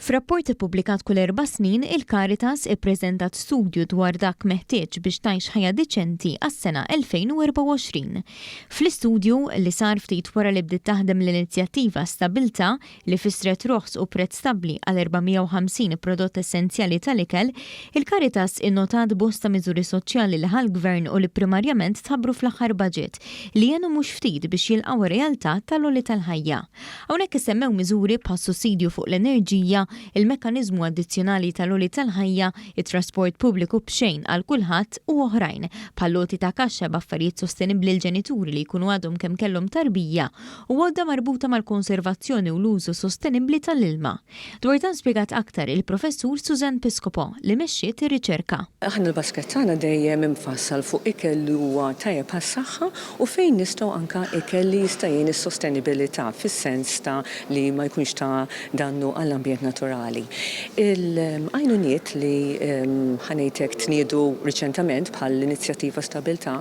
F'rapport ippubblikat kull 4 snin, il-Caritas ippreżentat studju dwar dak meħtieġ biex tgħix ħajja diċenti għas-sena 2024. Fl-istudju li sar ftit wara li bdiet taħdem l-inizjattiva Stabbiltà, li fissret roħs u prezz stabbli għal 450 prodott essenzjali tal-ikel, il-Caritas innotat bosta miżuri soċjali li ħa l-gvern u li primarjament tħabbru fl-aħħar budget li jenu mhux ftit biex jilqgħu realtà tal-għoli tal-ħajja. Hawnhekk issemmew miżuri bħal sussidju fuq l-enerġija, il-mekkaniżmu addizzjonali tal-għoli tal-ħajja, it-trasport pubbliku b'xejn għal kulħadd u oħrajn, bħall-għoti ta' kaxxa b'affarijiet sostenibbli l-ġenituri li jkunu għadhom kemm kellhom tarbija u għodda marbuta mal-konservazzjoni u l-użu sostenibbli tal-ilma. Dwar dan spjegat aktar il-Professur Suzanne Piscopo, li mexxiet ir-riċerka. Aħna l-basket tagħna dejjem imfassal fuq ikel li huwa tajjeb għas-saħħa u fejn nistgħu anka ikel li jista' jgħin is-sostenibilità fis-sens ta' li ma jkunx ta' dannu għall-ambjent naturali. Il-għajnuniet li, ħa ngħidlek, tniedu riċentament bħal l-inizjattiva Stabbiltà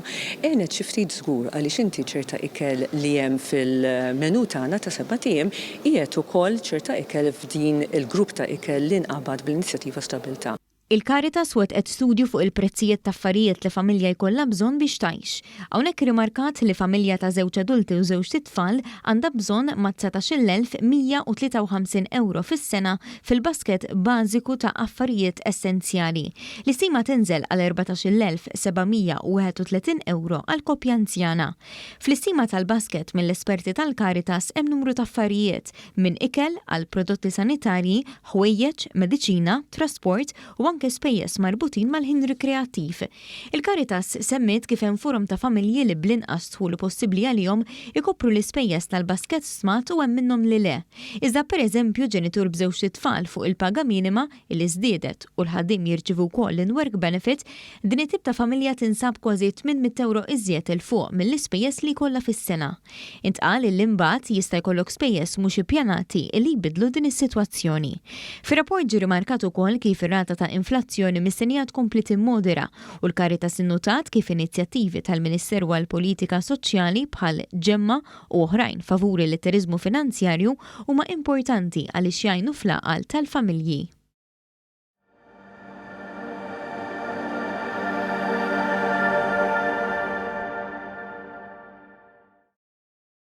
għenet xi ftit żgur, għaliex inti ċerta ikel li hemm fil-menu tagħna ta' 7 ijiem qiegħed ukoll ċerta ikel f'din il-grupp ta' ikel li nqabad bl-inizjattiva Stabbiltà. Il-Caritas wettqet studju fuq il-prezzijiet ta' affarijiet li familja jkollha bżonn biex tgħix. Hawnhekk rimarkat li familja ta' żewġ adulti u żewġ tfal għandha bżonn ma' 19,153 euro fis-sena fil-basket bażiku ta' affarijiet essenzjali. L-istima tinżel għal 14,731 euro għal koppja anzjana. Fl-istima tal-basket mill-esperti tal-Caritas hemm numru ta' affarijiet minn ikel għal prodotti sanitarji, ħwejjeġ, mediċina, trasport u anke spejjeż marbutin mal-ħin rikreattiv. Il-Caritas semmiet kif hemm forum ta' familji li bl-inqas dħul possibbli għalihom ikopru l-ispejjeż tal-basket stmat u hemm minnhom li le. Iżda, pereżempju, ġenitur b'żewġ tfal fuq il-paga minima li żdiedet u l-ħaddiem jirċivu wkoll l-in-work benefit, din it-tip ta' familja tinsab kważi 800 euro iżjed 'il fuq mill-ispejjeż li jkollha fis-sena. Intqal li imbagħad jista' jkollok spejjeż mhux ippjanati li jbidlu din is-sitwazzjoni. Fir-rapport ġie rimarkat ukoll kif ir-rata ta' inflazzjoni mistennija tkompli timmodera u l-Caritas innutat kif inizjattivi tal-Ministeru għall-Politika Soċjali bħal Ġemma u oħrajn favuri l-litteriżmu finanzjarju huma importanti għaliex jgħinu fl-għaqal tal-familji.